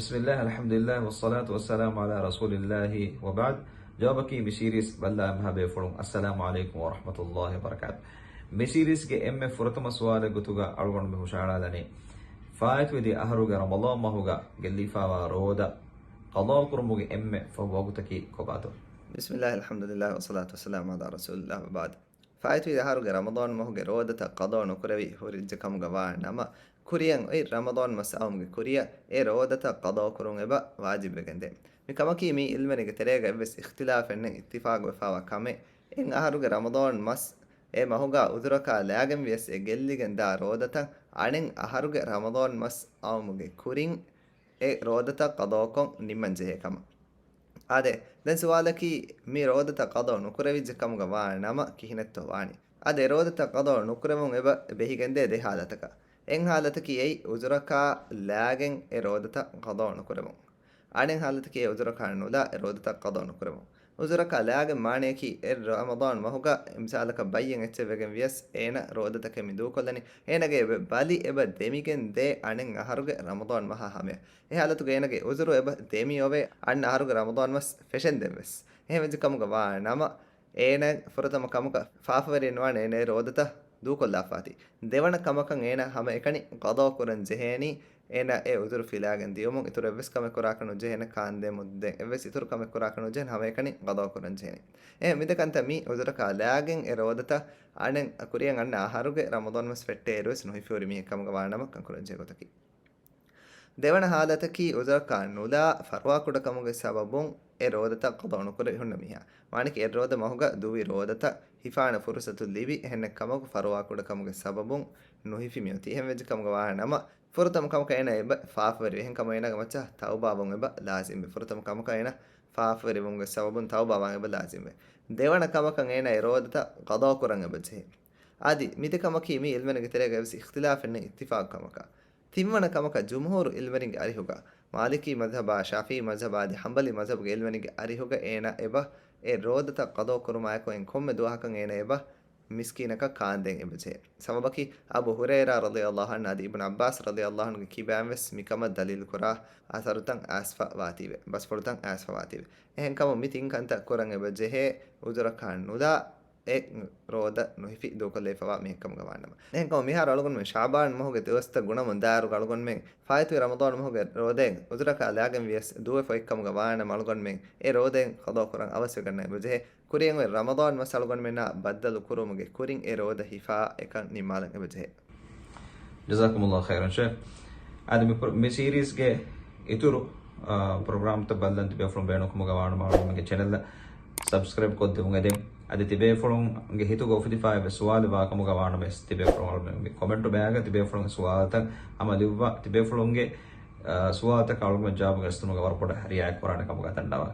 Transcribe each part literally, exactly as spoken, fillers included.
بسم الله، الحمد لله، والصلاة والسلام على رسول الله، وبعد. ޖަވާބަކީ މި ސީރީޒް ބައްލަވާ އެންމެހާ ބޭފުޅުން، السلام عليكم ورحمة الله وبركاته. މި ސީރީޒްގެ އެންމެ ފުރަތަމަ ސުވާލެއް ގޮތުގަ އަޅުގަނޑުމެން ހުށަހަޅާލަނީ، ފާއިތުވެދިޔަ އަހަރުގެ ރަމަޟާން މަހުގަ ގެއްލިފައިވާ ރޯދަ ޤަޟާކުރުމުގެ އެންމެ ފަހު ވަގުތަކީ ކޮބާތޯ؟ بسم الله، الحمد لله، والصلاة والسلام على رسول الله، وبعد. ފާއިތުވި އަހަރުގެ ރަމަޟާން މަހުގެ ރޯދަތައް ޤަޟާ ނުކުރެވި ހުރިއްޖެ ކަމުގަ ވާ ނަމަ، ކުރިއަށް އޮތް ރަމަޟާން މަސް އައުމުގެ ކުރިއަށް އެ ރޯދަތައް ޤަޟާކުރުން އެބަ ވާޖިބްވެގެންދޭ. މި ކަމަކީ މީ ޢިލްމުވެރިންގެ ތެރޭގަ އެއްވެސް އިޚްތިލާފެއް ނެތް، އިއްތިފާޤުވެފައިވާ ކަމެއް. އެއް އަހަރުގެ ރަމަޟާން މަސް އެ މަހުގަ ޢުޛުރަކާ ލާގެން ވިޔަސް އެ ގެއްލިގެން ދާ ރޯދަތައް އަނެއް އަހަރުގެ ރަމަޟާން މަސް އައުމުގެ ކުރިން އެ ރޯދަތައް ޤަޟާކޮށް ނިންމަން ޖެހޭ ކަމަށް. އާދެ، ދެން ސުވާލަކީ، މި ރޯދަތައް ޤަޟާ ނުކުރެވިއްޖެ ކަމުގަ ވާ ނަމަ ކިހިނެއްތޯ ވާނީ؟ އާދެ، އެ ރޯދަތައް ޤަޟާ ނުކުރެވުން އެބަ ބެހިގެންދޭ ދެ ޙާލަތަކަށް. އެއް ޙާލަތަކީ އެއީ ޢުޛުރަކާ ލާގެން އެ ރޯދަތައް ޤަޟާ ނުކުރެވުން. އަނެއް ޙާލަތަކީ އެ ޢުޛުރަކާ ނުލާ އެ ރޯދަތައް ޤަޟާ ނުކުރެވުން. ޢުޛުރަކާ ލާގެން މާނަޔަކީ އެއް ރަމަޟާން މަހުގަ މިސާލަކަށް ބައްޔެއް އެއްޗެއް ވެގެން ވިޔަސް އޭނަ ރޯދަތަކެއް މި ދޫކޮށްލަނީ، އޭނަގެ އެ ބަލި އެބަ ދެމިގެން ދޭ އަނެއް އަހަރުގެ ރަމަޟާން މަހާ ހަމަޔަށް. އެ ޙާލަތުގަ އޭނަގެ ޢުޛުރު އެބަ ދެމިއޮވޭ އަންނަ އަހަރުގެ ރަމަޟާން މަސް ފެށެންދެން ވެސް. އެހެން ވެއްޖެ ކަމުގަ ވާ ނަމަ، އޭނަ ފުރަތަމަ ކަމަކަށް ފާފަވެރި ނުވާނެ އޭނަ އެ ރޯދަތައް ދޫކޮށްލާފާތީ. ދެވަނަ ކަމަކަށް އޭނަ ހަމައެކަނި ޤަޟާ ކުރަން ޖެހޭނީ، އޭނަ އެ ޢުޛުރު ފިލާގެން ދިޔުމުން އިތުރު އެއްވެސް ކަމެއް ކުރާކަށް ނުޖެހޭނެ، ކާންދޭ މުއްދަތް އެއްވެސް އިތުރު ކަމެއް ކުރާކަށް ނުޖެހޭނެ، ހަމައެކަނި ޤަޟާ ކުރަން ޖެހޭނީ. އެ މިދެ ކަންތައް މި ޢުޛުރަކާ ލާގެން އެ ރޯދަތައް އަނެއް ކުރިއަށް އަންނަ އަހަރުގެ ރަމަޟާން މަސް ފެއްޓޭއިރު ވެސް ނުހިފިހުރި މީހެއް ކަމުގަ ވާނަމަ ކަންކުރަންޖެހޭ ގޮތަކީ. ދެވަނަ ޙާލަތަކީ ޢުޛުރަކާ ނުލާ ފަރުވާކުޑަކަމުގެ ސަބަބުން އެ ރޯދަތައް ޤަޟާ ނުކުރެވި ހުންނަ މީހާ. މާނައަކީ އެއް ރޯދަ މަހުގަ ދުވި ރޯދަތައް ހިފާނެ ފުރުޞަތު ލިބި އެހެނެއް ކަމަކު ފަރުވާކުޑަކަމުގެ ސަބަބުން ނުހިފި މިއޮތީ. އެހެން ވެއްޖެ ކަމުގަ ވާ ނަމަ، ފުރަތަމަ ކަމަކަށް އޭނަ އެބަ ފާފަވެރިވެ. އެހެން ކަމަށް އޭނަގެ މައްޗަށް ތައުބާވުން އެބަ ލާޒިމްވެ. ފުރަތަމަ ކަމަކަށް އޭނަ ފާފަވެރިވުމުގެ ސަބަބުން ތައުބާވާން އެބަ ލާޒިމްވެ. ދެވަނަ ކަމަކަށް އޭނަ އެ ރޯދަތައް ޤަޟާ ކުރަން އެބަ ޖެހޭ. އަދި މި ދެ ކަމަކީ މި ޢިލްމުވެރިންގެ ތެރޭގަ އެއްވެސް އިޚްތިލާފެއް ނެތް، އިއްތިފާޤު ކަމަކަށް. ތިންވަނަ ކަމަކަށް ޖުމްހޫރު ޢިލްމުވެރިންގެ އަރިހުގަ، މާލިކީ މަޛްހަބާ، ޝާފިޢީ މަޛްހަބާ އަދި ޙަންބަލީ މަޛްހަބުގެ ޢިލްމުވެރިންގެ އަރިހުގަ އޭނަ އެބަ އެ ރޯދަތައް ޤަޟާ ކުރުމާއެކު އެން ކޮންމެ ދުވަހަކަށް އޭނަ އެބަ މިސްކީނަކަށް ކާންދޭން އެބަޖެހޭ. ސަބަބަކީ އަބޫ ހުރައިރާ ރަޟިޔަﷲ ޢަންހު އަދި އިބްނު ޢައްބާސް ރަޟިޔަﷲ ޢަންހުގެ ކިބައިން ވެސް މިކަމަށް ދަލީލު ކުރާ އަސަރުތައް އައިސްފަ ވާތީވެ، ބަސްފުޅުތައް އައިސްފަ ވާތީވެ. އެހެންކަމުން މި ތިން ކަންތައް ކުރަން އެބަޖެހޭ ޢުޛުރަކާ ނުލާ އެ ރޯދަ ނުހިފި ދޫކޮށްލައިފަވާ މީހެއްކަމުގަ ވާނަމަ. އެހެންކަމުން މިހާރު އަޅުގަނޑުމެން ޝަޢުބާން މަހުގެ ދުވަސްތައް ގުނަމުން ދާއިރުގަ އަޅުގަނޑުމެން ފާއިތުވި ރަމަޟާން މަހުގެ ރޯދައެއް ޢުޛުރަކާ ލާގެން ވިޔަސް ދުވެފަ އޮތްކަމުގަ ވާނަމަ އަޅުގަނޑުމެން އެ ރޯދައެއް ޤަޟާ ކުރަން އަވަސްވެގަންނަން އެބަޖެހޭ. ކުރިއަށް އޮތް ރަމަޟާން މަސް އަޅުގަނޑުމެންނާ ބައްދަލު ކުރުމުގެ ކުރިން އެ ރޯދަ ހިފާ އެކަން ނިންމާލަން އެބަޖެހޭ. ޖަޒާކުމުﷲ ޚައިރަން ޝޭޚް. އަދި މި ޕްރޮ-، މި ސީރީޒްގެ އިތުރު، އާ، ޕްރޮގްރާމްތައް ބައްލަން ތިބޭފުޅުން ބޭނުންކަމުގަ ވާނަމަ އަޅުގަނޑުމެންގެ ޗެނަލް ސަބްސްކްރައިބް ކޮށްދެމުން އެދެން. އަދި ތިބޭފުޅުންގެ ހިތުގަ އުފެދިފައިވާ ސުވާލެއް ވާކަމުގަ ވާނަމަވެސް ތިބޭފުޅުން އަޅުގަނޑުމެން ކޮމެންޓު ބަޔާގަ ތިބޭފުޅުންގެ ސުވާލުތައް ހަމަ ލިޔުއްވާ ތިބޭފުޅުންގެ، އާ، ސުވާލުތަކަށް އަޅުގަނޑު ޖަވާބު ގެނެސްދިނުމުގަ ވަރަށް ބޮޑަށް ރިއާޔަތް ކުރާނެ ކަމުގަ ދަންނަވަން.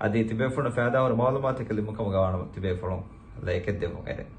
އަދި ތިބޭފުޅުން ފައިދާވާ މަޢުލޫމާތެއް ލިބުމުގަ ވާނަމަ ތިބޭފުޅުން ލައިކެއް ދެއްވުން އެދެން.